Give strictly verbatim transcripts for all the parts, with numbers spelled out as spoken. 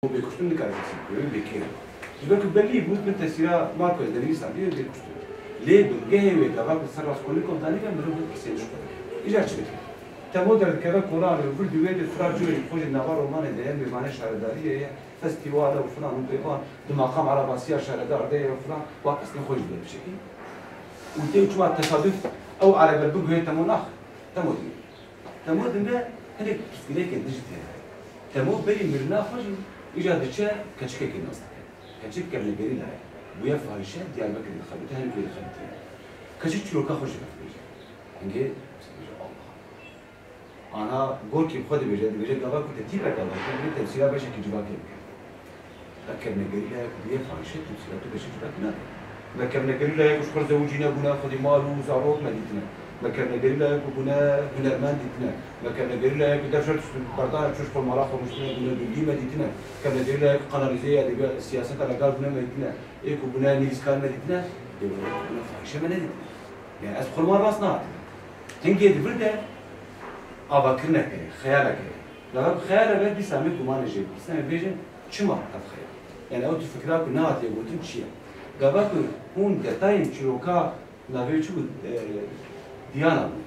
Bêkuştin nikare kesî bikeve, wê bêkêr e. Ji ber ku bellî bû, bin tesîra Marco ez denivîsa bî, wê bêkuştin. Lê bingehê wê gava ku ser Raskolnîkov danî be, mirov wê pirsê ji xwe dike. Îcar çi dike? Temo derdikeve kolan, rê vir di wê de filan cihê xwe jî nava romanê de ye, mêvanê şaredariyê ye, festîwal e û filan û bêvan, di maqam Erabasiya şaredar de ye û filan, wa kesnê xwe jî dibê bişekî. Û tê çima tesaduf ew erebe biguhê Temo nax. Temo dibê. Temo dime hinek pirsgirêkên din jî tê de. Temo berî mirina xwe jî îja diçe keçikekê nas dike. Keçik kevnegerî laye. Bûye fahîşe, Diyarbekirê dixebite, hinek wê dixebitîne. Keçik çîroka xwe jî vedibêje. Hingê dibêje, Allah Allah. Ana gorkî bi xwe dibêje, dibêje gava ku te tîpek Allah, te divê temsîla beşekî civakê bike. Ev kevnegerî laye ku bûye fahîşe, temsîla tu beşê civakî nake. Me kevnegerî laye ku ji xwe zewicîne bûne, xwedî mal û zarok me dîtine. Me kevnegerî laye ku bûne hunermend dîtine. Me kevnegerî laye ku dev şer tişt berdane çû ji xwe mala xwe rûniştine bûne dûlî me dîtine. Kevnegerî laye ku kanalîzeyê edebiyat, siyaseta legal bûne me dîtine. Ê ku bûne nivîskar me dîtine. Ê ku bûne fahîşe me nedîtine. Yani ez xurma rast nahatime. Hingê di vir de avakirinek heye, xeyalek heye. Gava ku xeyal hebe, dîsa em ê gumanê jê bikin. Dîsa em ê bêjin, çima ev xeyal? Yani ew tu fikra ku nehatiye gotin çi ye? Gava ku hûn detayên çîroka navê wê çi bû? E, Diyana bû.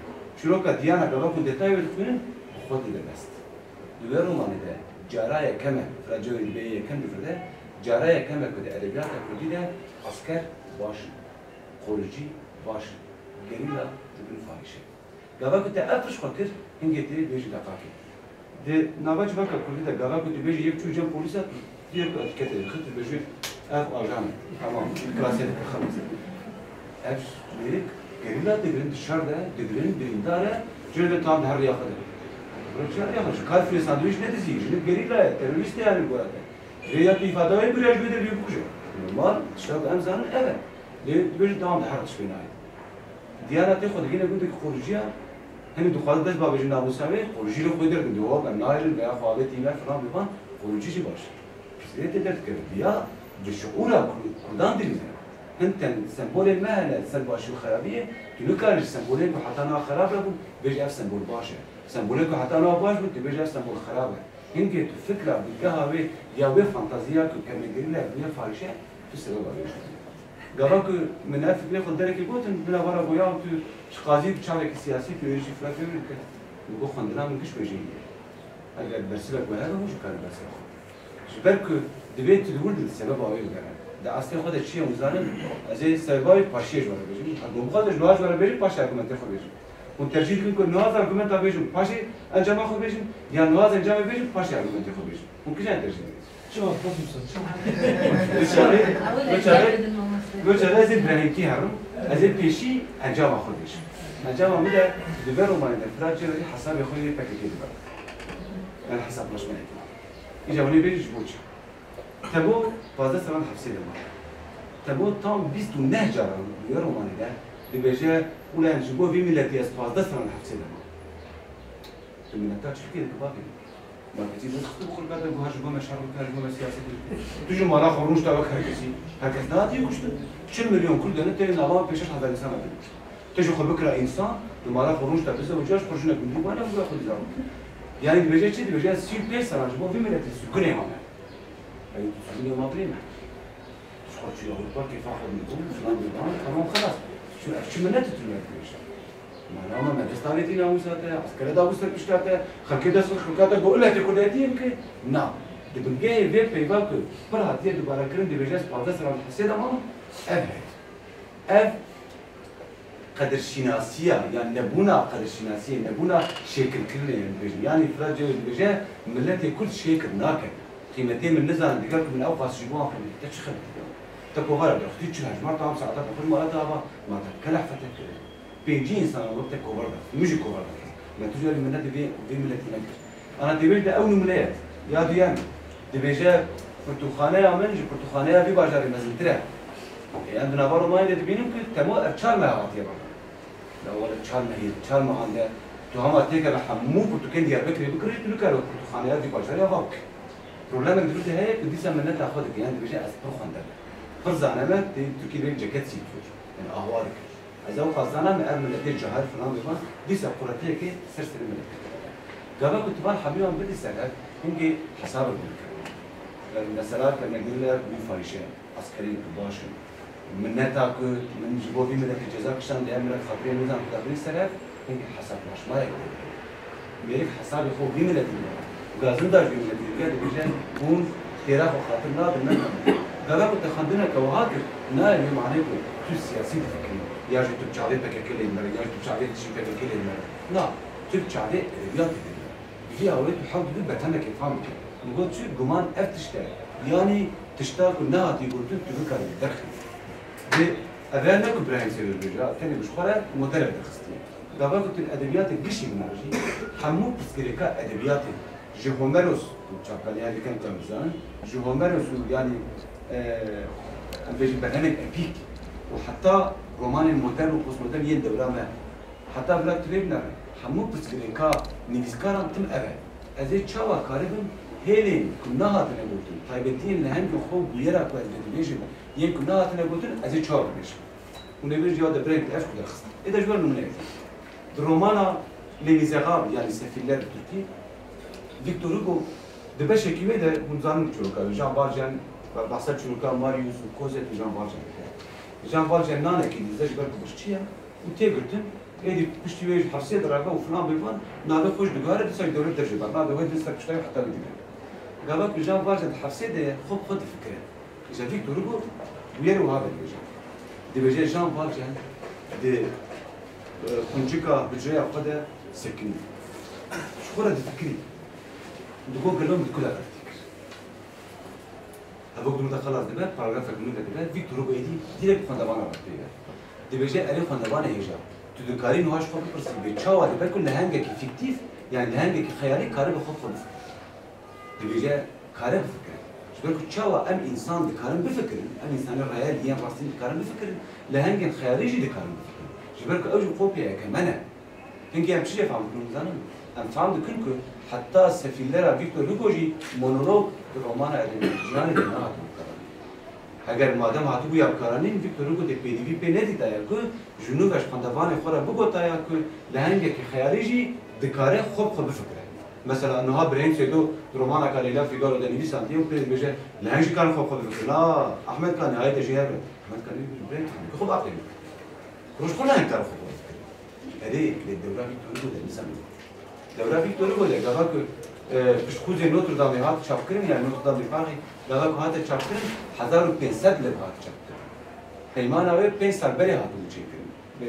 Çîroka Diyana gava ku detayê wê dixwînin, bi xwe tê de best. Di wê romanê de cara yekem e, fira cewê dibê yê yekem di vir de, cara yekem e ku di edebiyata kurdî de esker baş in. Qoricî baş in. Gerîla dibin fahîşe. Gava ku te ev tişt xwe kir, hingê tê bêjî deqakê. Di nava civaka kurdî de gava ku tu bêjî yek çû cem polîsa, tu yek etiketê dixî, tu dibêjî ev ajan e. Tamam, klasê dike xelas. Ev mêrik gerîla digirin, di şer de digirin, birîndar e, cihê de tam di her riya xwe de. Bira çi her riya xwe? Ji kar firê sandwîç nedizî, jinik gerîla ye, terorîst e yani gora te. Rê ya tu îfada wê bû ya ji wê derê bikuje. Normal, tişta ku em zanin ev e. Lê dibêjin tamam, di her tişt pê nayê. Diyana tê xwe digihîne gundekî qoricî ya, hinî dixwaze dest bavêje namûsa wê, qoricî li xwe dergin, dê wek em nahêlin veya xwe avêtî me filan bêvan, qoricî jî baş e. Pirsgirêk tê derdikeve, diya bi şiûra Kur-, Kurdan dirîne. Hin ten sembolên me hene, ser başî û xerabiyê, tu nikarî ji sembolên ku heta niha xerab hebûn, bêjî ev sembol baş e. Sembolên ku heta niha baş bûn, tu bêjî ev sembol xerab e. Hingê tu fikra bingeha wê ya wê fantaziya ku kevnegerî laye bûye fahîşe, tu sebeba wê jî dibî. Gava ku min ev fikrê xwe derekê gotin, bila vara goya û tu ji qazî bi çavekî siyasî, tu êrîşî filan fêm dike. Min got xwendina min giş wêjeyî ye. Eger bersivek we hebe, hûn jî karî bersiva xwe bidin. Ji ber ku divê tu di wir de sebeba wê bigere. Di astê xwe de çi ye hûn zanin? Ez ê sebeba wê paşiyê ji we re bêjim. Eger hûn bixwazin ji niha ji we re bêjim, paşê argumentê xwe bêjim. Hûn tercîh dikin ku niha ez argumenta bêjim, paşê encama xwe bêjim, yan niha ez encamê bêjim, paşê argumentê xwe bêjim. Hûn kîjan tercîh didin? Çima? Xwest wisa, çima? Bi çavê, bi çavê, bi çavê ez ê bi rengî herim, ez ê pêşî encama xwe bêjim. Encama min de di vê romanê de Firat Cêwedî hesabê xwe yê P K K dibe. Yani hesaplaşmeyek. Îca hûn ê bêjin ji bo çi? Temo pazdeh salan hepsê de ma. Temo tam bîst û neh caran di wê romanê de dibêje, ulan ji bo vî miletî ez pazdeh salan hepsê de mam. Tu mineta çi dikî, dikî bavê? Marketî dest xist bi xulkate, got her ji bo me şer bike, her ji bo me siyaset bike. Tu ji mala xwe rûnişta wek her kesî. Her kes nehatiye kuştin. Çil milyon Kurd hene, tê nava pênc şeş hezar însana bikuşt. Tu ji xwe bikira însan, di mala xwe rûnişta bizewica, ji xwe jinek gundî bane û xwe dizan. Yani dibêje çi? Dibêje ez sî û pênc salan ji bo vî miletî sugunê mame. Ey, tu sugunê ma birê me. Tu ji xwe çûyî Ewropa, kêfa xwe dibî, filan bî, tamam, xelas. Çi, ev çi milet tu me dibêje? Mala me, me dest avêtî namûsa te, eskere dabû ser pişta te, xelkê dest xwe xelka te, got, "Ille tê Kurdayetî yê bike?" Na. Di bingehê vê peyva ku pir hatiye dubarekirin, dibêje, "Ez pazdeh salan hepsê de mam", ev heye. Ev qedirşînasiya, yan nebûna qedirşînasiyê, nebûna şêkirkirinê, em dibêjin. Yanî Firat Cêwedî dibêje, miletê Kurd şêkir nake. Qîmetê min nizane, digel ku min ew qas ji bo an xwe te çi xebitî? Te kovara bixwî çi hejmar, tamam, saeta xwe ji mala te ava, ma te keleh feteh kir. Pêncî însanan wek te kovar da. Min jî kovar da. Me tu jî milet vê, vê miletî nekir. Ana dê bêj de ew nimûne ye. Ya duyem, dibêje, pirtûkxaneya min ji pirtûkxaneya vî bajarê mezintir e. Ê, em di nava romanê de dibînin ku Temo ev çar meha hatiye berdana. La wele çar mehê, çar mehan de tu hema têkeve hemû pirtûkên Diyarbekirê bikirî, tu nikare wek pirtûkxaneya vî bajarê ava bikî. Problemek di vir de heye ku dîsa mineta xwe dike, yan dibêje ez pir xwendem. Pir zane me, tê Tirkî dibê ceket sîtûr. Yani ahwa dike. Ez ew qas zana me ev miletê cahil filan bêvan, dîsa quretiyekê ser serê miletê. Gava ku tu van hemî wan bidî ser hev, hingê hesabek bidike. Mesela ke me girî li ev dû fahîşe eskerî ku baş in. Mineta ku min ji bo vî miletî ceza kişand, ev milet xatirê nizan ku daxilî ser ev, hingî hesaplaşmayek tê. Mêrik hesabê xwe vî miletî dike. Gazinda ji vî miletî dike, dibêje hûn xêra xwe xatir nadin, ne. Gava ku te xwendineke wiha kir, nayê wê manê ku tu siyasî difikirî, ya jî tu bi çavê P K K lê dimere, ya jî tu bi çavê tiştî P K K lê dimere. Na, tu bi çavê edebiyatê dê dimere. Bi vî awayî tu hewl didî betemekê fam bike. Min got, çi guman ev tişt e. Yanî tişta ku nehatî gotin tu bikarî derxî. Lê ev ne ku Brahîm Sêdo dibêje, tenê bi ji xwe re modele derxistiye. Gava ku tu edebiyatê gişî binêrî, hemû pirsgirêka edebiyatê, ji Homeros, çapkaniya dikin, em dizanin, ji Homeros û yanî, e, em bêjin berhemên epîk û heta romanên modern û postmodern yên dewra me, heta vila tu vê binêre, hemû pirsgirêka nivîskaran tim ev e. Ez ê çawa karibim hêlên ku nehatine gotin, taybetiyên lehengên xwe û bûyera ku ez dê dibêjim, yên ku nehatine gotin, ez ê çawa bibêjim? Hûn ê bêjin ya de birayê min ev ku derxist. Ê de ji ber nimûneyek. Di romana Les Misérables, yanî Sefîller bi tirkî, Victor Hugo di beşekî wê de, hûn zanin çîroka wê, Jean Valjean, behsa çîroka Marius û Cosette û Jean Valjean dike. Jean Valjean nanekî dîze ji ber ku birçî ye û tê girtin, êdî piştî wê ji hefsê direve û filan bêvan, navê xwe jî diguhere, dîsa ji dewlet dercê bernade, wê din ser pişta wê heta wê digire. Gava ku Jean Valjean di hefsê de ye, xwe bi xwe difikire. Îja Victor Hugo bûyerê wiha vedibêje. Dibêje Jean Valjean di, e, quncika hucreya xwe de sekinî. Ji xwe re difikirî. Digot gelo min di ku de xeletî kir. Hevok di min de xelas dibe, paragrafek nû vedibe, Victor Hugo êdî direk bi xwendevana re pê ye. Dibêje, erê xwendevanê hêja, tu dikarî niha ji xwe bipirsî, bê çawa dibe ku lehengekî fîktîf, yanî lehengekî xeyalî karibe xwe bi xwe bifikire. Dibêje, kare bifikire. Ji ber ku çawa em însan dikarin bifikirin, em însanê reel yên rastîn dikarin bifikirin, lehengên xeyalî jî dikarin bifikirin. Ji ber ku ew jî kopyayeke me ne. Hingî em çi jê fam dikin, dizanin? Em fam dikin ku heta Sefîllera Victor Hugo jî monolog di romana edebiyatê cîhanê de nehatibû bikaranîn. Heger madem hatibûya bikaranîn, Victor Hugo dê pêdivî pê nedîtaya ku ji nû ve ji xwendevanê xwe re bigotaya ku lehengekî xeyalî jî dikare xwe bi xwe bifikire. Mesela niha Brahîm Sêdo di romanaka Leyla Fîgaro de nivîsandiye û pê dibêje, leheng jî karin xwe bi xwe bifikirin. A, Ahmet Kanî, hayê te jê hev e. Ahmet Kanî dibêje, Brahîm, tu xwe bi aqlê min. Roj xwe leheng karin xwe bi xwe bifikirin. Erê, lê dewra Victor Hugo de nîsan e. Dewra Victor Hugo de gava ku, e, piştxûzê Notre Dameê hat çapkirin, yani Notre Dame de Paris, gava ku hate çapkirin, hezar û pênc sed lev hat çapkirin. Peymana wê pênc sal berê hatibû çêkirin bi,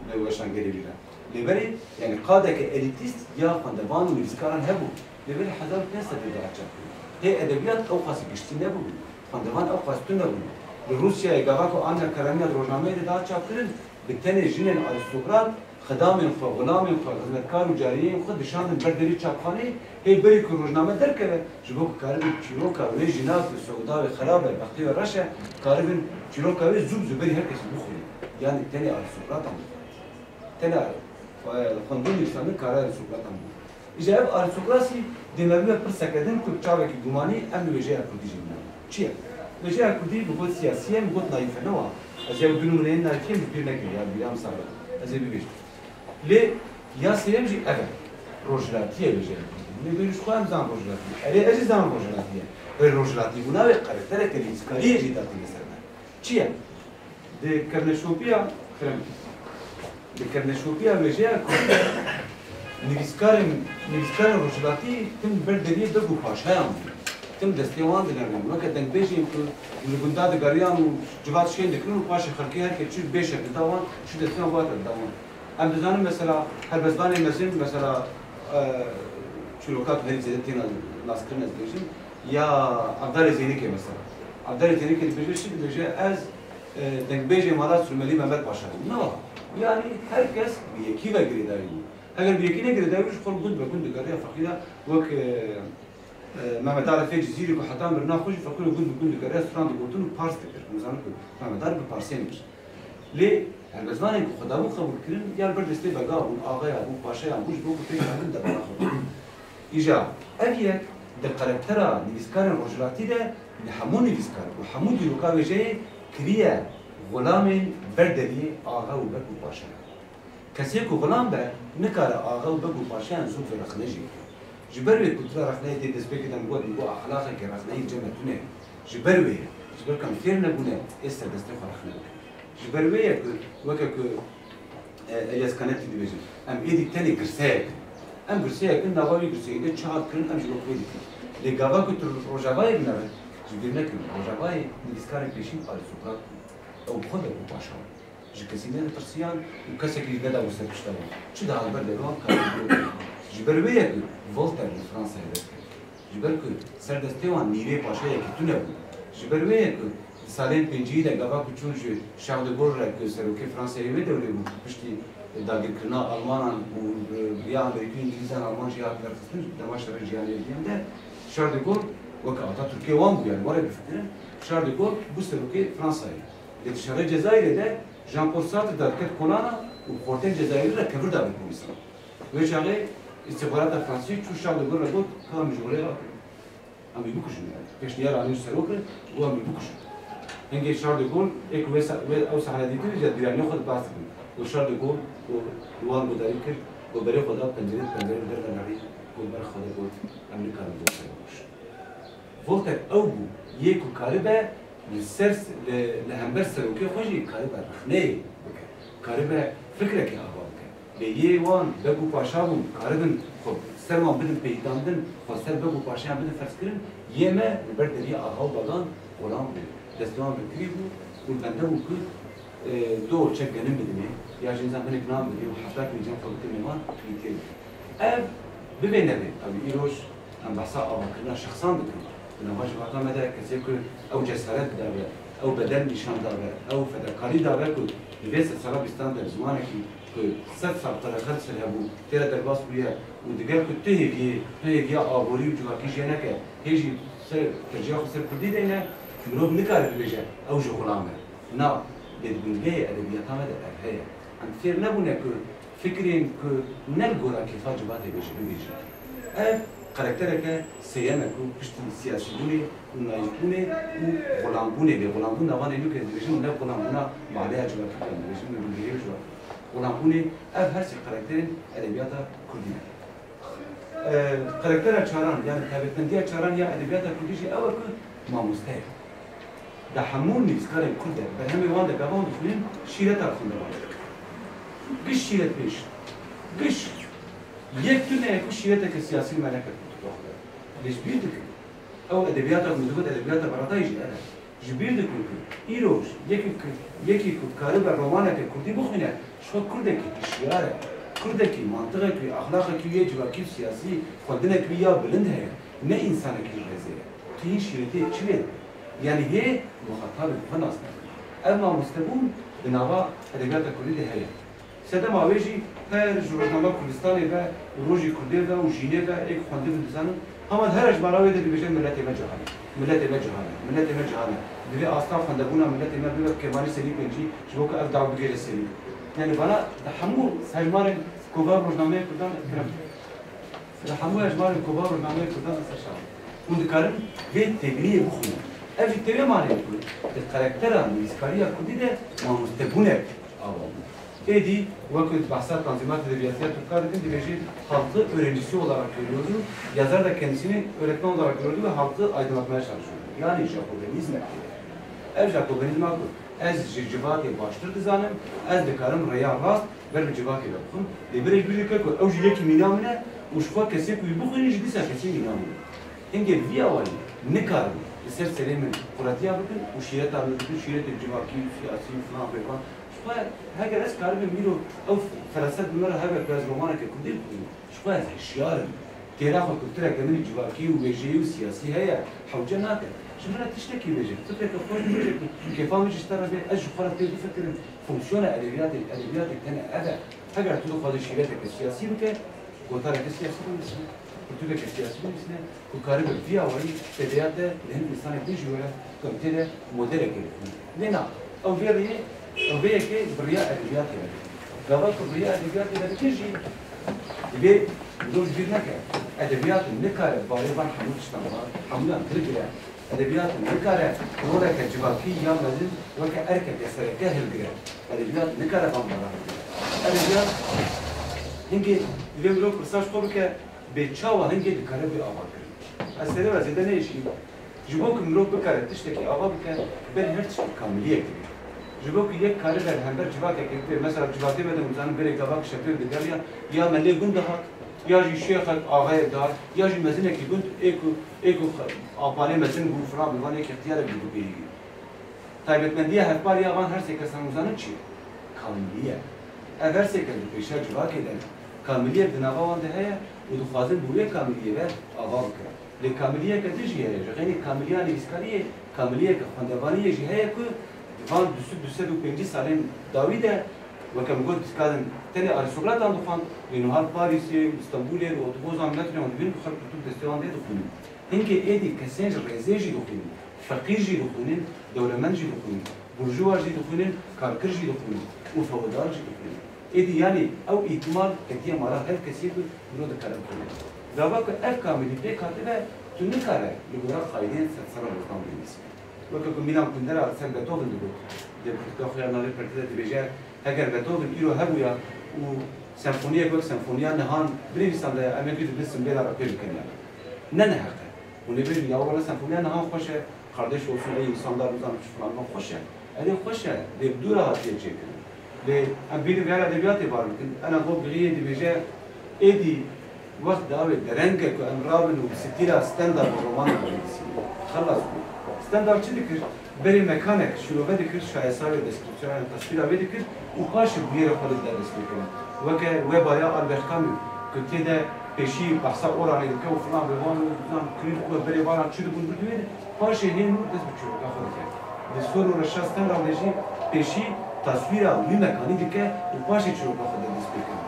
bi weşangerê wî re. Lê berê, yani qadeke elîtîst ya xwendevan û nivîskaran hebû. Lê berê hezar û pênc sed lev hat çapkirin. Hê edebiyat ew qas giştî nebûbû. Xwendevan ew qas tune bûn. Li Rûsyayê gava ku Anna Karenina di rojnameyê de dihat çapkirin, bi tenê jinên arîstokrat, xidamên xwe, xulamên xwe, xizmetkar û cariyên xwe dişandin ber derî çapxaneyê, hê berî ku rojname derkeve, ji bo ku karibin çîroka wê jina ku sewda wê xerab e, bextê wê reş e, karibin çîroka wê zû bi zû berî her kesî bixwînin. Yanî tenê arîstokratan dixwendin. Tenê, e, xwendin nivîsandin kara arîstokratan bû. Îja ev arîstokrasî dê me bibe pirseke din ku bi çavekî gumanî em li wêjeya kurdî jî bînin. Çi ye? Wêjeya kurdî bi got siyasî ye, bi got naîf e, ne wa? Ez ya du nimûneyên naîfiyê min ji bîr nekir, ya bîra min sax be. Ez ê bibêjim. Lê ya sêyem jî ev e. Rojhilatî ye wêjeya kurdî. Lê bêjin ji xwe em zan rojhilatî ye. Erê, ez jî zan rojhilatî ye. Wê rojhilatîbûna wê karaktereke nivîskariyê jî datîne ser me. Çi ye? Di kevneşopiya, kerem, di kevneşopiya wêjeya kurdî de nivîskarên, nivîskarên rojhilatî tim ber deriyê beg û paşayan bûn. Tim destê wan dineribûn. Weke dengbêjên ku li gunda digeriyan û civat şên dikirin û paşê xelkê her kes çû bê şekil da wan, çû destê wan, got dida wan. Em dizanin mesela helbestvanê mezin, mesela, e, çîroka ku herî zêde têne naskirin ez dibêjim, ya Evdalê Zênikê mesela. Evdalê Zênikê dibêje çi? Dibêje ez, e, dengbêjê mala Surmelî Mehmet Paşa bû. Ne wa? Yanî her kes bi yekî ve girêdayî bû. Heger bi yekî ne girêdayî bû, ji xwe li gund be gund digeriya feqîra wek, e, E, Mehmet Arifê Cizîrî ku heta mirina xwe jî feqîr û gund bi gund digere, stran digotin û pars dikir. Hûn zanin ku Mehmet Arif bi parsê mir. Lê helbestvanên ku xwe dabûn qebûlkirin, ya li ber destê bega bûn, axaya bûn, paşaya bûn, ji bo ku pêk herin debara xwe bikin. Îja ev yek di karaktera nivîskarên rojhilatî de li hemû nivîskar û hemû dîroka wêjeyê kiriye xulamên ber deriyê axa û beg û paşayan. Kesê ku xulam be, nikare axa û beg û paşayan zû bi zû rexne jê bike. Ji ber wê kultura rexneyê tê destpêkê de min got, min got, exlaqeke rexneyî li cem me tune ye. Ji ber wê ye. Ji ber ku em fêr nebûne ê serdestê xwe rexne bikin. Ji ber wê ye ku weke ku, e, Elias Canetti dibêjin, em êdî tenê girseyek in. Em girseyek in, nava wî girseyî de çi hat kirin, em ji bo xwe dikin. Lê gava ku tu Rojavayê binere, ji bîr nekin, Rojavayê nivîskarên pêşîn arîstokrat bûn. Ew bi xwe de bû paşa. Ji kesî netirsiyan û kesekî jî neda bo ser pişta wan. Çi dihat ber devê wan, karî bû. Ji ber wê ye ku Voltaire li Fransayê dest kir. Ji ber ku ser destê wan nîvê paşayekî tune bû. Ji ber wê ye ku di salên pêncî de gava ku çûn ji Charles de Gaulle re ku serokê Fransayê wê dewrê bû, piştî dagirkirina Almanan û, e, riya Amerîkî û Îngilîzan Alman jî hat derxistin, dema şerê cîhanê yekî de, Charles de Gaulle weke Atatürkê wan bû, yani were bifikirin, Charles de Gaulle bû serokê Fransayê. Lê di şerê Cezayirê de Jean-Paul Sartre derket kolana û xortên Cezayirî re kevir da bi polîsan. Wê çaxê îstixbarata fransî çû Charles de Gaulle re got, ka em ji holê rakin. Em wî bikujin yani. Pêşniyar anîn ji serok re, got em wî bikujin. Hingê Charles de Gaulle ê ku wê sa-, wê ew sahne dîtin, ji dîranê xwe dipas dikin. Got Charles de Gaulle got, li wan guhdarî kir, got berê xwe da pencerê, pencerê li derve nerî, got ber xwe de got, em nikarin bo ser bikujin. Voltaire ew bû, yê ku karibe li ser, li, li hember serokê xwe jî karibe rexneyê bike, karibe fikrekê ava bike. Lê yê wan beg û paşa bûn, karibin xwe ser wan bidin peyîtandin, xwe ser beg û paşayan bidin ferzkirin, yê me li ber deriyê ava û began qolan bû, destê wan bi kirî bû û li bende bû ku, e, do çek genim bidimê, ya jî nizam hinek nan bidimê û hefta ku cem xwe bikin mêvan, wî tê bû. Ev bivê nevê, ew îroj em behsa avakirina şexsan dikin. Di nava civaka me de kesê ku ew cesaret dabe, ew bedel nîşan dabe, ew fedakarî dabe ku di vê sedsala bîstan de bi zimanekî ku sed sal qedexe li ser hebû, tê re derbas bûye û digel ku tu hêviyê, tu hêviya aborî û civakî jê neke, hê jî ser, tercîha xwe ser kurdî deyne, mirov nikare bibêje, ew jî xulam e. Na, lê di bingehê edebiyata me de ev heye. Em fêr nebûne ku fikrên ku ne li gora kêfa civatê be jî bibêjin. Ev karaktereke sêyem e ku piştî siyasîbûnê û naîfbûnê û xulambûnê bê. Xulambûn navanê nû ke dibêjin, ne xulambûna maleya civakî ke em dibêjin, li bingehê civakî. Xulambûnê, ev her sê karakterên edebiyata kurdî ne. E, karaktera çaran, yani taybetmendiya çaran ya edebiyata kurdî jî ew e ku mamoste ye. Di hemû nivîskarên kurd de, berhemên wan de gava hûn dixwînin, şîreta li xwe devam dike. Giş şîretmêş, giş yek tune ye ku şîreteke siyasî li me neke pirtûka xwe de. Lê ji bîr dikin. Ew edebiyata ku min digot, edebiyata beratayî jî ev e. Ji bîr dikin ku îroj yekî ku, yekî ku karibe romaneke kurdî bixwîne, ji xwe kurdekî hişyar e. Kurdekî mantiqekî, exlaqekî yê civakî û siyasî, xwendinekî ya bilind heye, ne însanekî rêzê ye. Tu hîn şîretiyê çi lê dibî? Yanî hê muxatabên xwe nas nakin. Ev mamostebûn di nava edebiyata kurdî de heye. Sedema wê jî her ji rojnama Kurdistanê ve û Rojî Kurdê ve û Jînê ve ê ku xwendibin dizanin, hema her ji mala wê de dibêje miletê me cihan e. Miletê me cihan e. Miletê me cihan e. Divê asta xwendebûna miletê me bibe bi kêmanî serî pêncî ji bo ku ev daw bigihêje serî. Yanî vana di hemû hejmarên kovara rojnameyê Kurdan kirem. Li hemû hejmarên kovara rojnameyê Kurdan li ser şaxê. Hûn dikarin vê têbîniyê bixwînin. Ev jî têwê manê ku di karaktera nivîskariya kurdî de mamostebûnek ava bû. Êdî wekî di behsa tanzîmat edebiyatı ya Türkka dikin, dibêjin halkı öğrencisi olarak görüyordu, yazar da kendisini öğretmen olarak görüyordu ve halkı aydınlatmaya çalışıyordu. Yani Jakobenizmek. Ev Jakobenizma ku ez ji civatê baştir dizanim, ez dikarim rêya rast ber bi civakê ve bixwim. Lê berê ji bîr dike ku ew jî yekî mîna min e û ji xwe kesê ku wî bixwînin jî dîsa kesê mîna min e. Hingê vî awayî nikarin li ser serê min quretiya bikin û şîreta min bikin, şîretê civakî û siyasî û filan fêkan. Ji xwe heger ez karibim îro ew feraset bi min re hebe ku ez romaneke kurdî bixwînim, ji xwe ez hişyar im. Têra xwe kultureke min ê civakî û wêjeyî û siyasî heye, hewce nake. Ji min re tiştekî bêje, fikreke xweş bêje ku kêfa min ji te re bê, ez ji xwe re tê bifikirim. Fonksiyona edebiyatê, edebiyatê tenê ev e. Heger tu dixwazî şîreteke siyasî bike, gotareke siyasî binivîsîne, pirtûkeke siyasî binivîsîne ku karibe vî awayî têbeya te li hin însanên din jî were ku em tê de modelekê bixwînin. Lê na, ew vê rêyê, ew vê yekê bi riya edebiyatê re. Gava ku bi riya edebiyatê re dike jî, divê mirov ji bîr neke. Edebiyat nikare barê van hemû tiştan, hemûyan hilgire. Edebiyat nikare roleke civakî ya mezin weke erkeke sereke hilgire. Edebiyat nikare van bala hilgire. Edebiyat hingê divê mirov pirsa ji xwe bike, Bê çawa hingê dikare bê avakirin? Ez serê ve zêde nêşîm. Ji bo ku mirov bikare tiştekî ava bike, berî her tiştî kamiliyek dibe. Ji bo ku yek karibe li hember civakekê bibe, mesela civakê me de hûn zanin berê gava ku şefêr digeriya, ya melê gund dihat, ya jî şêxek, axayek dihat, ya jî mezinekî gund, ê ku, ê ku xe-, apalê mezin bû, filan bû, van yek îxtiyarek bû, bû bêyî. Taybetmendiya hevpar ya van her sê kesan hûn zanin çi ye? Kamilî ye. Ev her sê kes di pêşiya civakê de ne. Kamiliyek di nava wan de heye û dixwazin bi wê kamiliyê ve ava bikin. Lê kamiliyeke din jî heye, ji xeynî kamiliya nivîskariyê, kamiliyeke xwendevaniyê jî heye ku di van du sed, du sed û pêncî salên dawî de, weke min got, dikarin tenê arîstokratan dixwand, lê niha li Parîsê û Stenbolê û otobozan, metroyan dibînin ku xelk pirtûk destê wan tê dixwînin. Hingê êdî kesên ji rêzê jî dixwînin, feqîr jî dixwînin, dewlemend jî dixwînin, burjuwa jî dixwînin, karker jî dixwînin û feodal jî dixwînin. Êdî yanî ew îhtimal ketiye mala her kesî ku mirov dikare bixwîne. Gava ku ev kamilî pêk hatibe, tu nikare li gora qaydeyên sedsala Bostan binivîsî. Weke ku Milan Kundera li ser Beethoven digot, di pirtûka xwe ya navê Pertê de dibêje, heger Beethoven îro hebûya û senfoniyek wek senfoniya nihan binivîsandaye, em ê dibin simbêla re pê bikin ya ne? Ne neheq e. Hûn ê bêjin, ya wele senfoniya nihan xweş e, Kardeş olsun ey insanlar, nizam çi filan, xweş e. Erê xweş e, lê bi dû re hatiye çêkirin. Lê em bînin vêya edebiyatê bar bikin. Ena Gogiriyê dibêje, êdî wext dawe dereng e ku em rabin û bi stîla standard romana binivîsînin. Xelas bû. Standard çi dikir? Berê mekanek şîrove dikir, şayesa wê, deskrîpsiya wê, taswîra wê dikir û paşê bûyerê xwe li derdest pê kirin. Weke webaya Albert Camus ku tê de pêşî behsa Oranê dike û filan bêvan û nizanim kirîn û berê baran çi dibûn birdûyê de, paşê hê nû dest bi çîroka xwe dike. Di Sor û Reşa Stengal de jî pêşî taswîra wî mekanî dike û paşê çîroka xwe derdest pê kirin.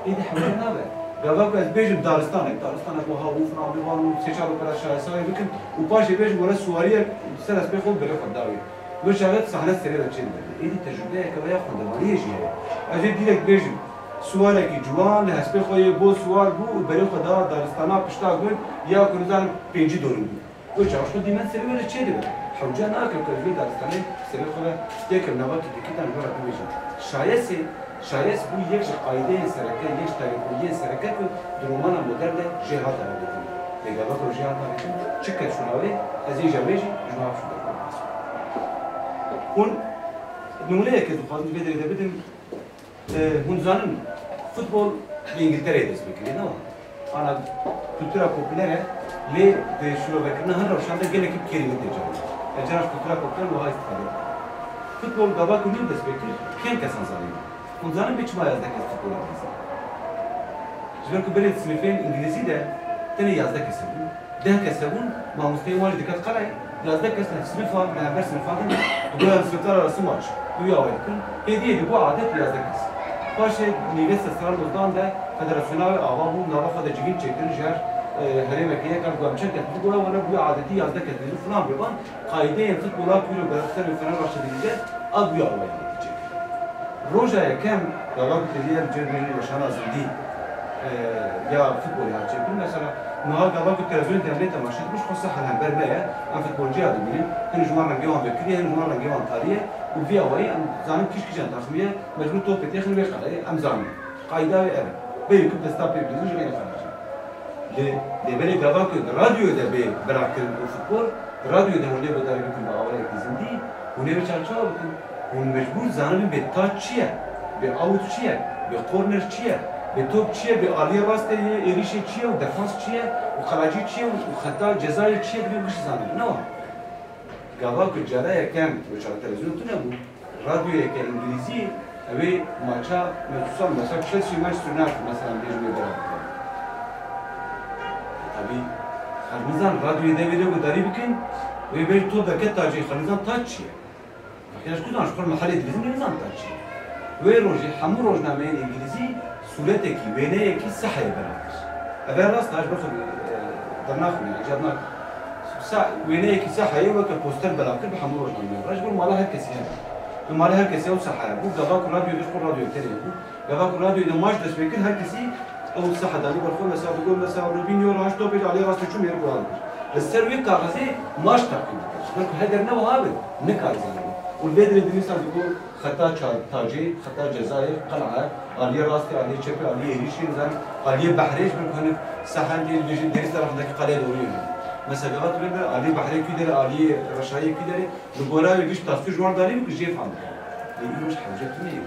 Êdî hewce nabe. Gava ku ez bêjim daristanek, daristanek wiha û filan bêvan û sê çar opera şayesa wê bikim û paşê bêjim were siwariyek ser hespê xwe berê xwe dawê. Wê çaxê sahne serê de çêdibe. Êdî tecrubeyeke ve ya xwendevaniyê jî heye. Ez ê dîrek bêjim, siwarekî ciwan li hespê xwe yê bo siwar bû û berê xwe da daristana pişta gund ya ku nizanim pêncî dorin bû. Wê çaxê xwe dîmen serê wê re çêdibe. Hewce nake ku ez vê daristanê serê xwe ve têkim nava kîtikîtan ji we re bibêjim. Şayesê, şayes bû yek ji qaydeyên sereke, yek ji taybetmendiyên sereke ku di romana modern de jê hate avêtin. Lê gava ku jê hate avêtin, çi ket şûna wê, ez ê îja wê jî ji we re bibêjim. Hûn nimûneyeke dixwazin di vê derê de bidin. E, hûn zanin, futbol li Îngiltereyê dest pê kiriye, ne wa? Ana kultura popüler e, lê di şirovekirina hin rewşan de gelekî bi kêrî min tê carna. Ez cara ji kultura popüler wiha îstîfade dikim. Futbol gava ku nû dest pê kir, kêm kesan zanîn. Hûn zanin bê çima yazdeh kes futbola dizî? Ji ber ku berê di sinifên îngilîzî de tenê yazdeh kes hebûn. Deh kes hebûn, mamosteyê wan jî diket qelê, yazdeh kes li sinifa, li hember sinifa din, digotin siniftara rasimaç, wî awayî dikin. Hêdî hêdî bû adet yazdeh kes. Paşê nîvê sedsala nozdan de federasyona wê ava bû, nava xwe de civîn çêkirin ji her, e, herêmekê yek, em digotin çend kes, digotin were bûye adetî yazdeh kes, dêjin filan bêvan, qaydeyên futbola ku îro ber ser wê Fenerbahçe dibîje, a bûye awayî hêdî çêkirin. Roja yekem gava ku têdî em cem bêjin weşana zindî, e, ya futbolê hat çêkirin. Mesela, niha gava ku televîzyonê de em lê temaşe dibin, ji xwe sehel hember me ye, em futbolciya dibînin, hin ji wan rengê wan vekirî ye, hin ji wan rengê wan tarî ye û vî awayî em zanin kîj kîjan taxmî ye, mecbûr topê têxin wê qeleyê, em zanin. Qayda wê ev e. Bê yekî desta pê bidin ji xêrê xeracî. Lê, lê belê gava ku di radyoyê de bê belav kirin û futbol, di radyoyê de hûn lê guhdarî bikin bi awayekî zindî, hûn ê vê çawa bikin? Hûn mecbûr zanibin bê taç çi ye, bê awut çi ye, bê korner çi ye, bê top çi ye, bê aliyê rastê yê êrîşê çi ye û defans çi ye û qelacî çi ye û xeta cezayê çi ye, divê gişt zanibin. Ne wa? Gava ku cara yekem wê çaxê televîzyon tune bû, radyoyeke îngilîzî, ew ê maça Manchester, mesela Chelsea Manchester United, mesela bêjin wê bera bike. Tabî, xelk nizan radyoyê de wê lê guhdarî bikin, wê bêjin top derket tacê, xelk nizan taç çi ye? Feqîra ji ku zan, ji xwe mehelê dibîzin, nizan taç çi ye? Wê rojê hemû rojnameyên îngilîzî sûretekî, wêneyekî sehayê belav kir. Ev e rast, ji ber xwe, e, dernaxin, îcad nakin. Sa-, wêneyekî sehayê weke poster belav kir bi hemû rojnameyan re. Ji bo mala her kesî hebe. Bi mala her kesî ew sehaya bû. Gava ku radyo dişt xwe radyo tenê bû. Gava ku radyoyê de maç dest pê kir, her kesî ew seha danî ber xwe, mesela digot, mesela Robinho raşt topê ji aliyê rastê çû mêrik wiha dikir. Li ser wê kaxezê maç teqîm dikir. Ji ber ku heger ne wiha be, nikarî zanî. Û vê dirê dimîsan digo xeta ça-, tacê, xeta cezayê, qel'a, aliyê rastê, aliyê çepê, aliyê êrîşê, nizam, aliyê behrê ji ber ku hinek sehend ê dibêjin derî ser hindekî qelê dorî ye. Mesela gava tu bê aliyê behrê kî derê, aliyê reşayê kî derê, li gora wê giş tasvîr ji wan darî bû ku jê fam dikin. Lê îro ji hewce tune ye.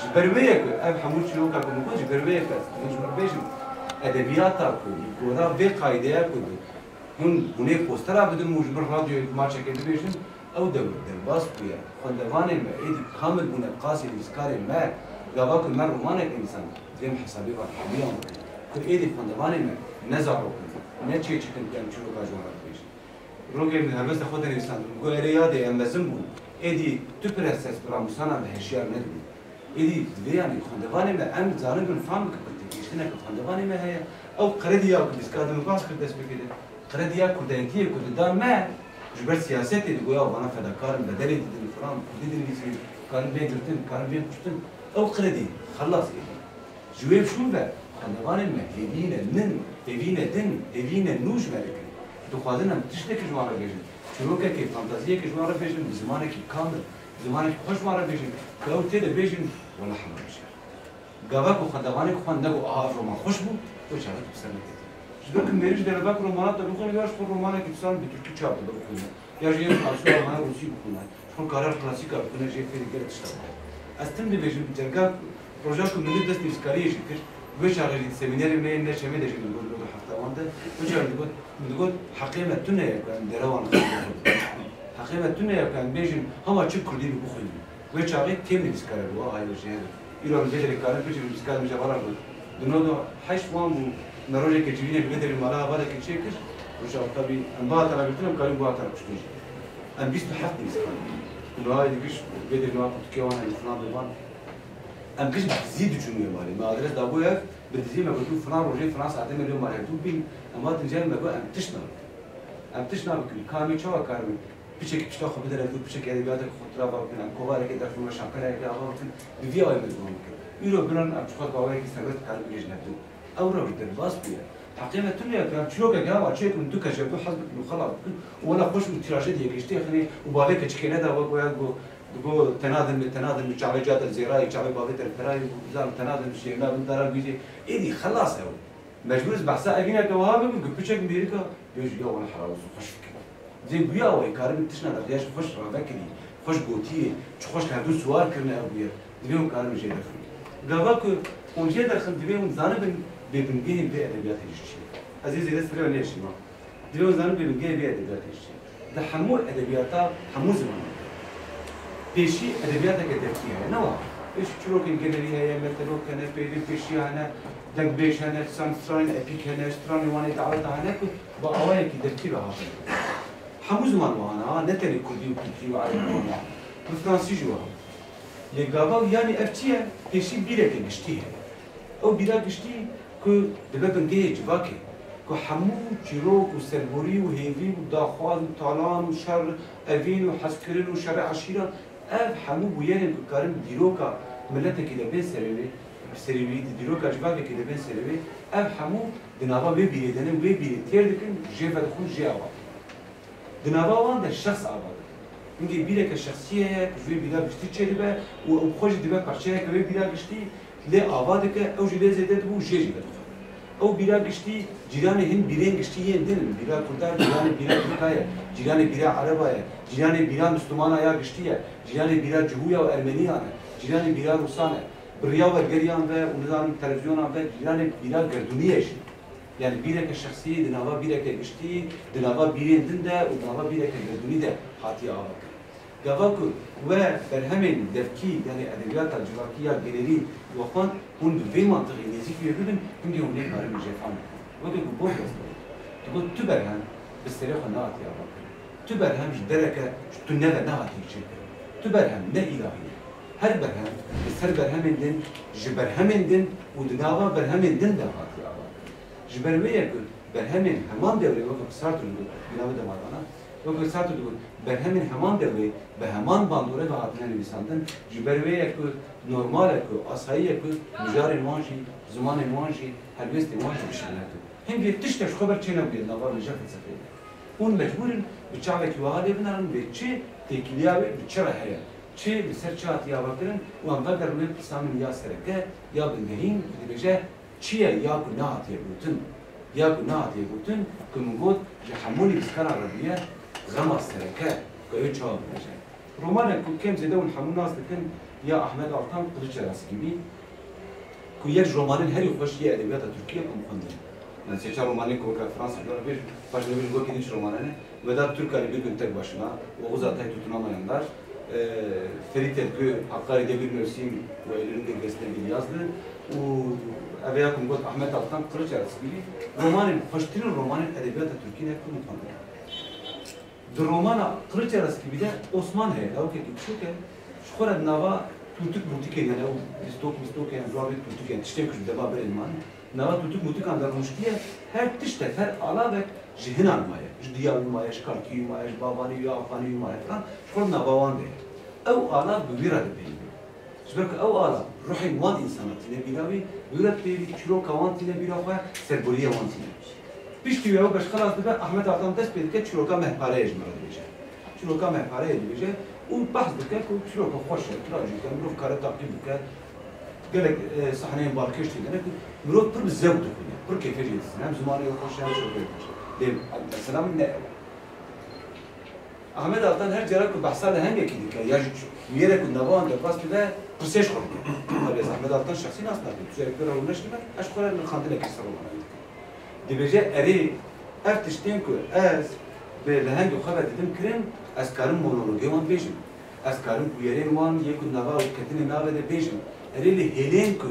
Ji ber wê ye ku ev hemû çîroka ku min got, ji ber wê ye ku ez ji wan bêjim, edebiyata ku li gora vê qaydeya ku bi Hûn, hûn ê postera bidin û ji bin radyoyê maçekê bibêjin, ew dewr derbas bûye. Xwendevanên me êdî kamil bûne bi qasî nivîskarên me. Gava ku me romanek nivîsand, divê em hesabê van hemûyan bikin. Ku êdî xwendevanên me ne zarok in, ne çêçik in ku em çîroka ji wan re bibêjin. Rokê min helbesta xwe de nivîsand, min got, erê yadê, em mezin bûn. Êdî tu pir hesas bi ramûsana me hişyar nedibû. Êdî divê, yanî xwendevanê me, em zanibin, fam bikin ku têgihiştineke xwendevanê me heye. Ew kredî ya ku dîska de min behs kir dest pê kê de, krediya kurdayetiyê ku dida me, ji ber siyasetê digoya vana fedakar in, bedelê didin, filan, kurdî dinivîsînin, karin bên girtin, karin bên kuştin. Ew kredî xelas êdî. Ji wê şûn ve xwendevanên me hêvî ne nin, hêvî ne din, hêvî ne nû ji me dikin. Dixwazin em tiştekî ji wan re bêjin. Çîrokekê, fantaziyekê ji wan re bêjin, bi zimanekî kamil, bi zimanekî xweş ji wan re bêjin. Ku ew tê de bêjin, wela hema bişer. Gava ku xwendevanê xwend, nego aha ev roman xweş bû, wê çaxê tu bi ser neketî. Ji ber ku mêrî ji derevan ku romana te bixwîne, ya ji xwe romanekî dîsan bi tirkî çap dibe bixwîne, ya jî yên farsî romana rûsî bixwîne, ji xwe kara klasîka bixwîne, jê fêrî gelek tişta bike. Ez tim dibêjim, cerga roja ku min dest nivîskariyê jî kir, wê çaxê jî di semînerê me yên neçemê de jî min got, min got hefta wan de, wê çaxê min digot, min digot, heqê me tune ye ku em derewan xwe bixwînin. Heqê me tune ye ku em bêjin, hema çi kurdî bi bixwînin. Wê çaxê kêm nivîskar hebû, aha, ew jê hebû. Îro em vê derê karin biçin, nivîskar min ji hevala got. Di nod û heşt wan bû, me rojeke civînê li vê derê mala hevalekê çêkir, roja tabî em bihata ra girtin, em karîn bihata ra kuştin jî. Em bîst û heft nivîskar bûn. Niha êdî giş vê derê niha pirtûkê wan hene, filan bê van. Em giş bi dizî diçûn wê malê. Me adres dabû ev, bi dizî me gotû filan rojê, filan saetê me li wê malê hevdû bîn. Em hatin cem me got, em tişt nabikin. Em tişt nabikin. Ka em ê çawa karin piçekî pişta xwe bidin, ez got piçekî edebiyateke xwe tira ava bikin, em kovarekê derxin we şapeleyekê ava bikin, bi vî awayî me ziman bikir. Îro binan em çiqas bawereke serbest dikarin bigihîjin hevdû. Ew rewş derbas bûye. Heqê me tune ye ku em çîrokeke ava çêkin, du keç hevdû hez bikin û xelas bikin û wela xweş û tirajediyeke ji tê xinê û bavê keçikê neda we goya go, digo tenadin mi, tenadin mi, çavê ca te zêrayî, çavê bavê te li perayî bû, bizan tenadin mi şêrna bin dara bîrê. Êdî xelas ew. Mecbûr ez behsa evîneke wiha bikim ku piçek mêrika bêjî ya wele helal olsun, xweş fikir. Dê bûye awayî karibin tiştna de riya jî xweş rave kirî, xweş gotiyê, çi xweş li hevdû siwar kirine ew bûye. Divê hûn karibin jê derxin. Gava ku hûn jê derxin divê hûn zanibin bêbingehên vê edebiyatê jî çi ye. Ez ê zêde sirê we nêşîma. Divê hûn zanibin bêbingehên vê edebiyatê jî çi ye. Di hemû edebiyata hemû zimanan de pêşî edebiyateke devkî heye, ne wiha? Pêşî çîrokên gelerî heye, metelok hene, peyvên pêşiya hene, dengbêj hene, dîsan stranên epîk hene, stranên wan ê daweta hene ku bi awayekî devkî ve hatine. Hemû ziman wiha ne, ha, ne tenê kurdî û tirkî û erebî wiha ne. Bi fransî jî wiha. Lê gava yanî ev çi ye? Pêşî bîreke giştî heye. Ew bîra giştî ku dibe bingehê civakê, ku hemû çîrok û serborî û hêvî û daxwaz û talan û şer evîn û hezkirin û şerê eşîran, ev hemû bûyerên ku karin dîroka miletekî de bên serê wê, serê wî, di dîroka civakekî de bên serê wê, ev hemû di nava wê bîrê de ne, wê bîrê têr dikin, jê vedixwin, jê ava dikin. Di nava wan de şexs ava dikin. Hingê bîreke şexsî heye ku ji wê bîra giştî çêdibe û ew bi xwe jî dibe parçeyeke wê bîra giştî, lê ava dike, ew jî lê zêde dibû, jê jî vedixwe. Ew bîra giştî cîranê hin bîrên giştî yên din in. Bîra kurda cîranê bîra tirka ye, cîranê bîra ereba ye, cîranê bîra mislimana ya giştî ye, cîranê bîra cihûya û ermeniyan e, cîranê bîra rûsan e. Bi riya wergeriyan ve û nizanim televîzyonan ve cîranê bîra gerdûnî ye jî. Yanî bîreke şexsî di nava bîreke giştî, di nava bîrên din de û di nava bîreke gerdûnî de hatiye avakirin. Gava ku we berhemên devkî, yanî edebiyata civakî ya gelerî we xwend, hûn bi vê mantiqê nêzîkî wê bibin, hingê hûn ê karin jê fam bikin. Weke ku Borges digot, digot tu berhem bi serê xwe nehatiye avakirin. Tu berhem ji dereke ji tu neve nehatiye çêkirin. Tu berhem ne îlahî ye. Her berhem li ser berhemên din, ji berhemên din û di nava berhemên din de hatiye avakirin. Ji ber wê ye ku berhemên heman dewrê, weke ku Sartre digot, bîna min dema dana, weke ku Sartre digot, berhemên heman dewrê bi heman bandorê ve hatine nivîsandin, ji ber wê ye ku normal e ku, asayî ye ku mijarên wan jî, zimanên wan jî, helwêstên wan jî bişîne ku hingê tiştek ji xwe ber çênebûye di nava rêja felsefeyê de. Hûn mecbûr in bi çavekî wiha lê binêrin, vê çi têkiliya wê bi çi re heye? Çi li ser çi hatiye avakirin û em vegerin wê pirsa min ya sereke, ya bingehîn, ku dibêje çi ye ya ku nehatiye gotin? Ya ku nehatiye gotin, ku min got, ji hemû nivîskaran re bûye xema sereke, ku ew ê çawa bibêje. Romanek ku kêm zêde hûn hemû nas dikin, ya Ahmet Altan Kılıçaras Gibi, ku yek ji romanên herî xweş yê edebiyata Tirkî ye ku min xwendin. Yani seçen romanên ku weke Fransız ji we re bêjin, paşê dibêjin wekî din çi romanan e. Medar Türkali Bir Gün Tek Başına, Oğuz Atay Tutunamayanlar, e, Ferit Edgü, Hakkari'de Bir Mevsim ve Eylül'ün Gölgesinde Bir Yazdı û ev ya ku min got Ahmet Altan Kılıçaras Gibi, romanên xweştirîn romanên edebiyata Tirkî ne ku min xwendin. Di romana Kılıçaras Gibi de Osman heye, lawikekî biçûk e, ji xwe re di nava tûtik mûtikên, yani ew lîstok mîstok, yani ji wan rê tûtik, yani tiştên ku ji dema berê diman, nava tûtik mûtikan de rûniştiye, her tiştek, her alavek ji hinan maye, ji diya wî maye, ji kalkî wî maye, ji bavanî wî ya Afxanî wî maye filan, ji xwe re di nava wan de ye. Ew alav bi wî re dipeyivin. Ji ber ku ew ala ruhên wan însana tîne bîra wî, bi wî re dipeyivî, çîroka wan tîne bîra xwe, sergoriya wan tîne. Piştî wî ew beşxelas dibe, Ahmet Altan dest pê dike çîroka Mehpareyê ji me re dibêje. Çîroka Mehpareyê dibêje û behs dike ku çîroka xweş e, trajîk e, mirov kare taqîb bike. Gelek, e, sahneyên balkêş tê de ne ku mirov pir bi zewq dixwîne, pir kêfê jê dizîne. Hem zimanê wê xweş e, hem çîrokê wê xweş e. Lê mesela min ne ew e. Ahmet Altan her cara ku behsa lehengekî dike ya ji wiyerek ku nava wan derbas dibe, pirsê ji xwe dike. Tabii ez Ahmet Altan şexsî nas nakim. Tu ev pê re rûneş dibe, ez ji xwe re nirxandinekî ser romana wî dikim. Dibêje, erê, ev tiştên ku ez bi lehengê xwe ve didim kirin, ez karim monologê wan bêjim. Ez karim bûyerên wan yê ku nava û ketinê navê de bêjim. Erê, li hêlên ku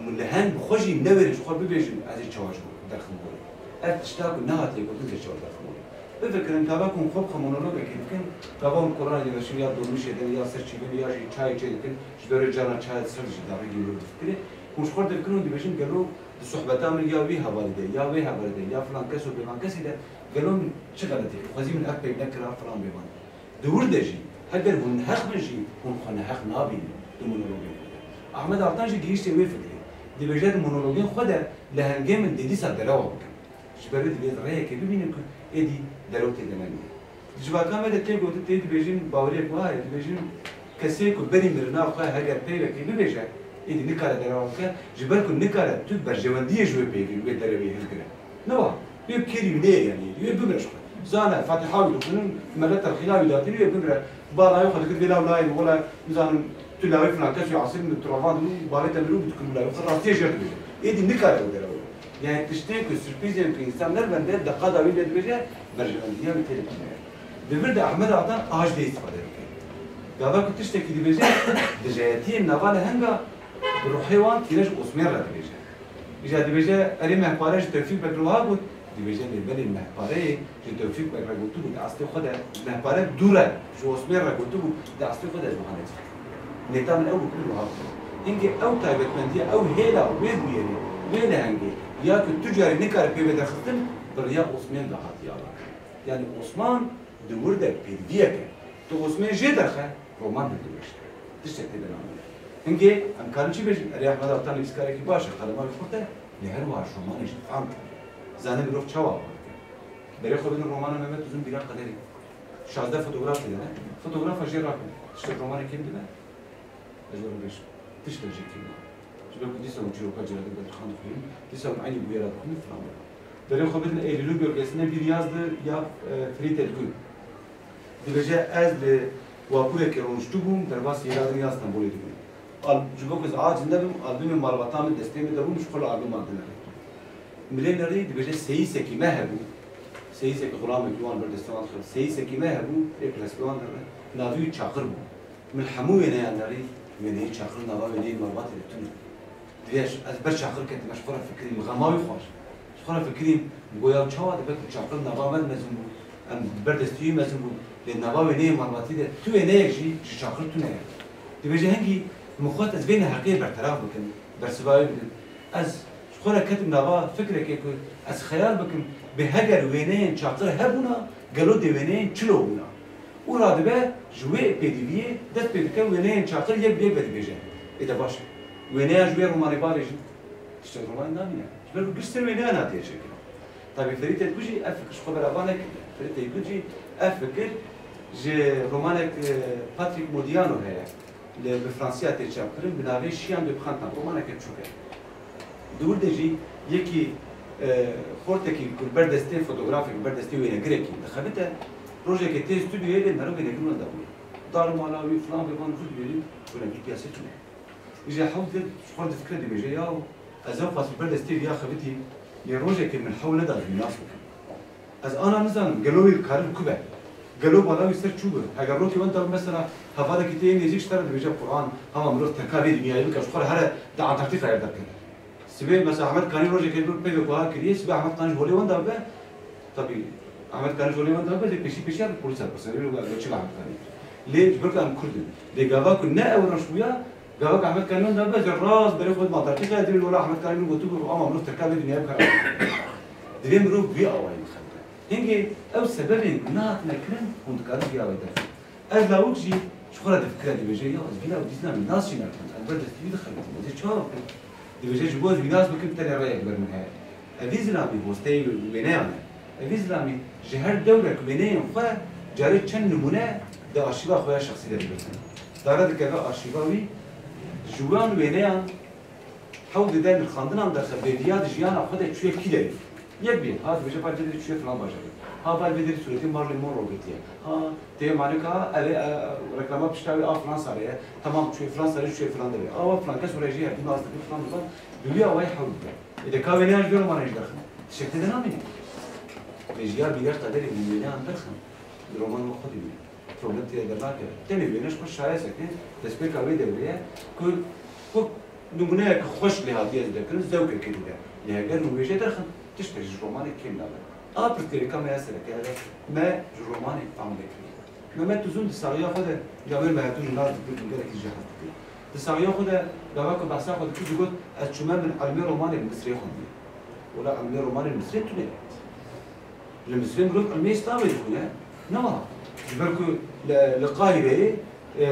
min leheng bi xwe jî newêrin ji xwe bibêjim, ez ê çawa ji bo derxim holê? Ev tişta ku nehatiye gotin, ez ê çawa derxim holê? Bifikirin, gava ku hûn xwe bi xwe monologekê dikin, gava hûn kolana dêveşin ya dolmîşê din, ya ser çîvin, ya jî çayê çê dikin, ji ber wê carna çayê di ser jî darîgî mirov difikire. Hûn ji xwe re difikirin û dibêjin, gelo di sohbeta min ya wî hevalî de, ya wê hevalî de, ya filan kes û pêvan kesî de, gelo min çi xeletî, xwezî min ev peyv nekira, filan bêvan. Di wir de jî, heger hûn neheq bin jî, hûn xwe neheq nabînin di monologên xwe de. Ahmet Altan jî gihîştê wê fikrê. Dibêje di monologên xwe de lehengê min dê dîsa derewa bikim. Ji ber wê divê rêyekê bibînim ku êdî derew tê de nemîne. Di civaka me de tê gotin, tê dibêjin, baweriyek wiha heye, dibêjin, kesê ku berî mirina xwe heger peyvekê bibêje, êdî nikare derewa bike, ji ber ku nikare tu berjewendiyê ji wê peyvê, wê derewê hilgire. Ne wa, wê bi kêrî wî neyê, yanî, wê bimire ji xwe. Zane, Fatiha wî dixwînin, mele terxîna wî datînî, wê bimire. Bala wî xwe dikir, vêla wî nayê, wela, nizanim, tu lawê filan kes wî asir min, tu ravandin û balê te mirov dikir wî lawê xwe rastiyê jêr dibêje. Êdî nikare ew derew. Yani tiştên ku sürprîzên ku însan nervende, deqa dawî lê dibêje, berjewendiya wî tê de tune ye. Di vir de Ahmet Altan a ji vê îstîfade dike. Gava ku tiştekî dibêje, dijayetiyên nava lehenga bi ruhê wan tîne ji Osmên re dibêje. Îja dibêje, erê Mehpare ji Tewfîk Beg re wiha got, dibêje lê belê Mehpareyê ji Tewfîk Beg re gotibû, di astê xwe de Mehpare dû re ji Osmên re gotibû, di astê xwe de ez wiha ne dibêjim. Nêta min ew bû ku min wiha got. Hingê ew taybetmendiya, ew hêla wê bûyerê, wê lehengê, ya ku tu carî nikare pê bê derxistin, bi riya Osmên ve hatiye avakirin. Yani Osman di wir de pêdiviyek e. Tu Osmên jê derxe, roman hildiwêje. Tiştek tê de namîne. Hingê em karin çi bêjin? Erê Ehmed Altan nivîskarekî baş e, qelema wî xurt e, lê her wiha ji romanê jî fehm dike. Zane mirov çawa ava dike. Berê xwe bidin romana Mehmet Uzun Bîra Qederî. Şazdeh fotograf tê de ne? Fotografa jê rakin. Tiştek romanê kêm dibe. Ez ji we re bêjim. Tiştek jê kêm nabe. Ji ber ku dîsa hûn çîroka Celadet Bedirxan dixwînin, dîsa hûn eynî bûyera dixwînin, filan bêvan. Berê xwe bidin Eylül'ün Gölgesinde Bir Yazdı ya, e, Ferit Edgün. Dibêje, ez li Wapûrekê rûniştibûm, derbasî hêla din ya Stenbolê dibûm. Al-, ji bo ku ez aciz nebim, albûmê malbata min destê min de bû, min ji xwe li albûman dinêrî. Min lê nerî, dibêje, seyîsekî me hebû. Seyîsekî xulamekî wan ber destê wan dixist. Seyîsekî me hebû, ê ku destê wan dinêre. Navê wî Çaqir bû. Min hemû wêneyan nerî, wêneyê Çaqir nava wêneyê malbatê de tune. Divê ez, ez ber Çaqir ketime, ji xwe re fikirîm, xema wî xwar. Ji xwe re fikirîm, min got, ya çawa dibe ku Çaqir nava me de mezin bû, em ber destî wî mezin bûn, lê nava wêneyê malbatî de tu wêneyek jî ji Çaqir tune ye. Dibêje, hingî min xwest ez vê neheqiyê berterav bikim, bersiva wê bidim. Ez ji xwe re ketim nava fikrekê ku ez xeyal bikim, bê heger wêneyên Çaqir hebûna, gelo dê wêneyên çilo bûna? Û radibe ji wê pêdiviyê dest pê dike wêneyên Çaqir yek bi yek vedibêje. Ê de baş e. Wêneya ji wê romanê bavêjin. Tiştek romanê namîne. Ji ber ku giş ser wêneyan hatiye çêkirin. Tabî Ferît Edgû jî ev fikir ji xwe berava nekiriye. Fritê Gul jî ev fikir ji romanek, e, Patrick Modiano heye. Li, bi Fransiya tê çapkirin, bi navê Şiyan de Printemps, romaneke çûk e. Di wir de jî yekî, e, xortekî ku ber destê fotografekî, ber destê wênegirekî dixebite, rojekê tê stûdyoyê lê mero wênegir wenda bûye. Dar û mala wî filan vê van vî dibêjin, wênegir piyasê tune. Îja hewt de ji xwe difikire dibêje, yaw, ez ew qas ber destê viya xebitî, lê rojekê min hewl neda ez wî nas bikim. Ez ana nizanim, gelo wî karin ku be? Gelo bala wî ser çû be? Heger rokê wenda mesela hevalekî tê yê nêzîk ji te re dibêje Quran, hema mirov terka vê dinyayê bike, ji xwe re here di Antarktîkayê re derkeve. Sibê mesela Ehmed Kanî rojekê bir peyvek wiha kiriye, sibê Ehmed Kanî ji holê wenda be, tabî Ehmed Kanî ji holê wenda be, lê pêşî pêşiya polîsa pirse, dibê we çi li Ehmed Kanî kir? Lê ji ber ku em Kurd in. Lê gava ku ne ew rewş bûya, gava ku Ehmed Kanî wenda be, ez ê rast berê xwe bidim Antarktîkayê, dibê wela Ehmed Kanî min gotibû, ama mirov terka vê dinyayê bikare. Divê mirov bi vî awayî bixebite. Hingê ew sebebên ku nehatine kirin, hûn dikarin vî awayî derxin. Ev lawik jî ji xwe re difikire, dibêje, ya ez vî law dîtina min nas jî nakim, ez ber destî wî dixebitim, ez ê çawa bikim? Dibêje, ji bo ez wî nas bikim, tenê rêyek ber min heye. Evî zilamî hosteyê wêneyan e. Evî zilamî ji her dewrek wêneyên xwe carê çend nimûne di arşîva xwe ya şexsî de digirtin. Dare dikeve arşîva wî, ji wan wêneyan hewl dide nirxandinan derxe bêdiya di jiyana xwe de çûye kî derê. Yek bî, ha dibêje, val vê derê çûye filan bajarê. Ha val vê derê sûretê Marilyn Monroe girtiye. Ha tê mane ka ev ê, e, reklama pişta wê a filan salê ye. Tamam, çûye filan salê, çûye filan derê. Awa filan kes were jî hevdî nas dibin filan diban. Bi wî awayî hewl dide. Ê de ka wêneyan ji vê romanê jî derxin. Tiştek tê de namîne. Vê ji ya bîner qederê wî wêneyan derxin. Li roman we xwe dimîne. Problem tê de dernakeve. Tenê wêne ji xwe şayesek e, destpêka wê dewrê ye ku wek nimûneyeke xweş lê hatiye zidekirin, zewkekê dide. Lê heger hûn wê jê derxin, tiştek ji romanê kêm nabe. A pirsgirêka me ya sereke ev e, me ji romanê fehm vekiriye. Mehmet Uzun di saxiya xwe de, ya wê me hevdû jî nas dikir, gelekî jî hez dikir. Di saxiya xwe de, gava ku behsa xwe dikir, digot, ez çûme min ilmê romanê li Misrê xwendiye. Wela ilmê romanê li Misrê tune ye. Li Misrê mirov ilmê Îslamê dixwîne, ne wiha. Ji ber ku li, li Qahîreyê, e,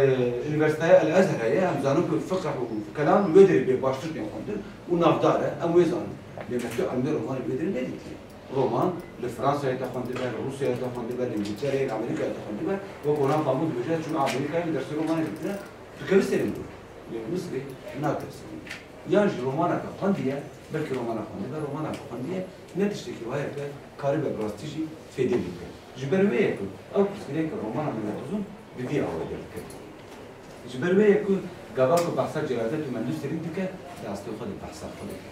Unîversîteya El Ezher heye, em zanin ku fiqh û kelam li wê derê bê baştir tên xwendin û navdar e, em wê zanin. Lê me tu ilmê romanê li wê derê nedîtiye. Roman li Fransayê de xwendibe, li Rûsyayê de xwendibe, li Îngiltereyê, li Amerîkayê de xwendibe. Wek Orhan Pamuk dibêje, çûme Amerîkayê min dersê romanê girtine, dikeve serê min. Lê li Misrê nakeve serê min. Yan jî romaneke xwendiye, belkî romana xwendibe, romaneke xwendiye, ne tiştekî wayeke karibe bi rastî jî fêdê bike. Ji ber wê ye ku ew pirsgirêk romana Mehmet Uzun bi vî awayî derdikeve. Ji ber wê ye ku gava ku behsa Celadet û Mendû Selîm dike, di astê xwe de behsa xwe dike.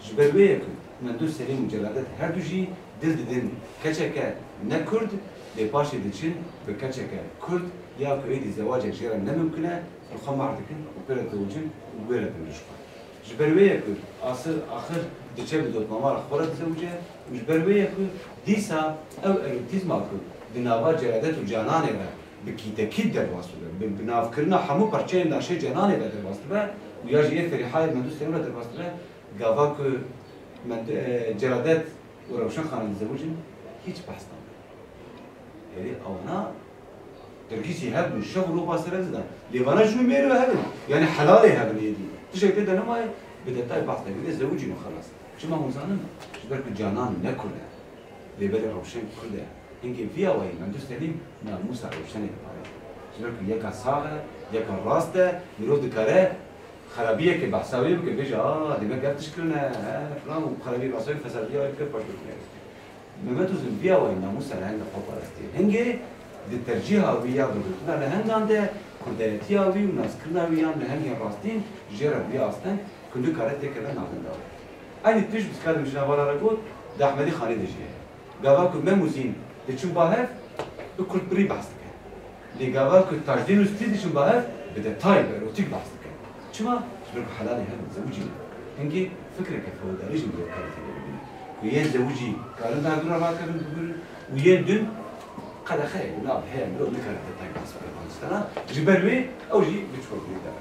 Ji ber wê ye ku Mendû Selîm û Celadet her du jî dil didin keçeke ne Kurd, lê paşê diçin bi keçeke Kurd ya ku êdî zewacek jê re ne mimkun e, li xwe mahr dikin û pê re diwicin û wê re dibin ji xwe. Ji ber wê ye ku asir axir diçe bi dotmamara xwe re dizewice û ji ber wê ye ku dîsa ew erotîzma ku di nava Celadet û Cananê re bi kîtekît derbas dibe, bi, bi navkirina hemû parçeyên laşê Cananê re derbas dibe û ya jî yê Ferîhayê Mendû Selîm re derbas dibe, gava ku Mend-, e, Celadet û Rewşen Xanim dizewicin, hîç behs nabe. Erê, ewana dergîsî hebûn, şev û roj ba ser hev didan. Lê vana jû mêr ve hebin. Yani helalê hebin êdî. Tiştek tê de nemaye, bi detay behs neke. Dê zewicîn û xelas. Çima hûn zanin? Ji ber ku Canan ne Kurd e. Lê belê Rewşen Kurd e. Hingê vî awayî Mendû Selîm namûsa Rewşenê diparêze. Ji ber ku yeka sax e, yeka rast e, mirov dikare xerabiyekê behsa wê bike, bêje, a, demek ev tişt kirine, he, filan û xerabiyê behsa wê fesadiyê wê bike, paşveçûnê wê bike. Mehmet Uzun vî awayî namûsa lehenga xwe parastiye. Hingê di tercîha wî ya vegotina lehengan de kurdayetiya wî û naskirina wî yan lehengên rastîn jê re bûye asteng ku nikare têkeve navenda wê. Eynî tişt bi dikarim ji nava re got, di Ehmedî Xanê de jî heye. Gava ku Mem û Zîn diçin ba hev, bi kurdbirî behs dike. Lê gava ku Tajdîn û Spî diçin ba hev, bi detay, bi erotîk behs dike. Çima? Ji ber ku helalê hev in, zewicî ne. Hingê fikreke fewdarî jî mirov kare tê de bibîne. Ku yên zewicî karin di hevdû re rakevin, bibirin û yên din qedexeyek li nav heye, mirov nikare detay behs bike van tiştana. Ji ber wê ew jî bi çi kurdbirî de.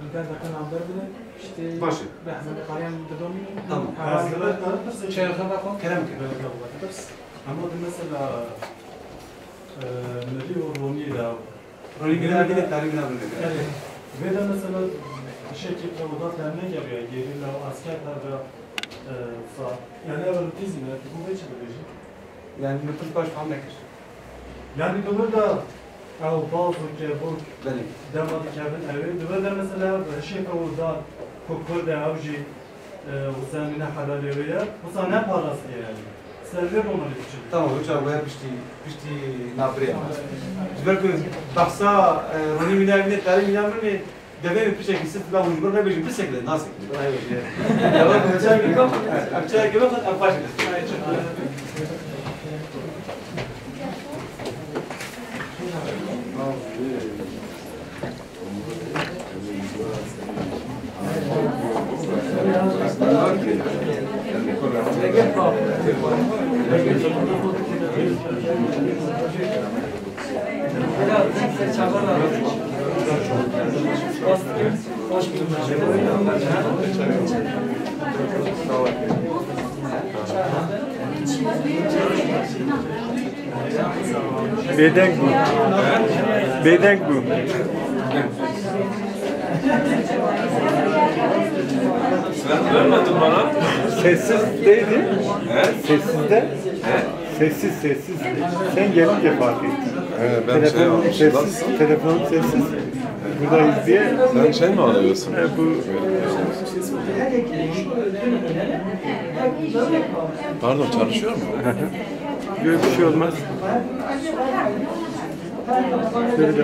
Li ber deqe navber bide, işte Baş e. Behmedê Qariyan didomînin. Tamam. Heval çerxe bakon. Kerem ke. Ama de mesela, e, Mirî û Ronî de. Ronî bile bile tarî bile bile. Evet. Vê de mesela şekil tewda terne geliyor. Gerilla û asker de, e, sa. Yani ev tizine, bu ne çi dibêjin? Yani min pirs baş fam nekir. Yani di wir de ew baz û kebok Belê. dema dikevin ew ê. Di wir de mesela hişê ew dan ku Kurd e ew jî, e, wisa mîna helalê wê ye. Wisa ne parastiye yani. Ser vê romanê diçin. Tamam, wisa wê piştî, piştî nabirê ama. Ji ber ku behsa, e, ronî mîna evînê, tarî mîna min ê, Devê min piçekî sif bila hûn ji min re bêjin, bisekine, nasekine. Ew çayekê bixwin, ew paşê dest pê. Bêdeng bû. Bêdeng bû. Sen görmedin bana. Sessiz değildi. He? Sessizde. He? Sessiz, sessiz. Sen gelince fark ettim. He, ben şey Telefon yapmışım, sessiz, nasıl? Telefon sessiz. Buradayız diye. Sen şey mi arıyorsun? E, bu Pardon, çalışıyor mu? Yok, bir şey olmaz. Şöyle de.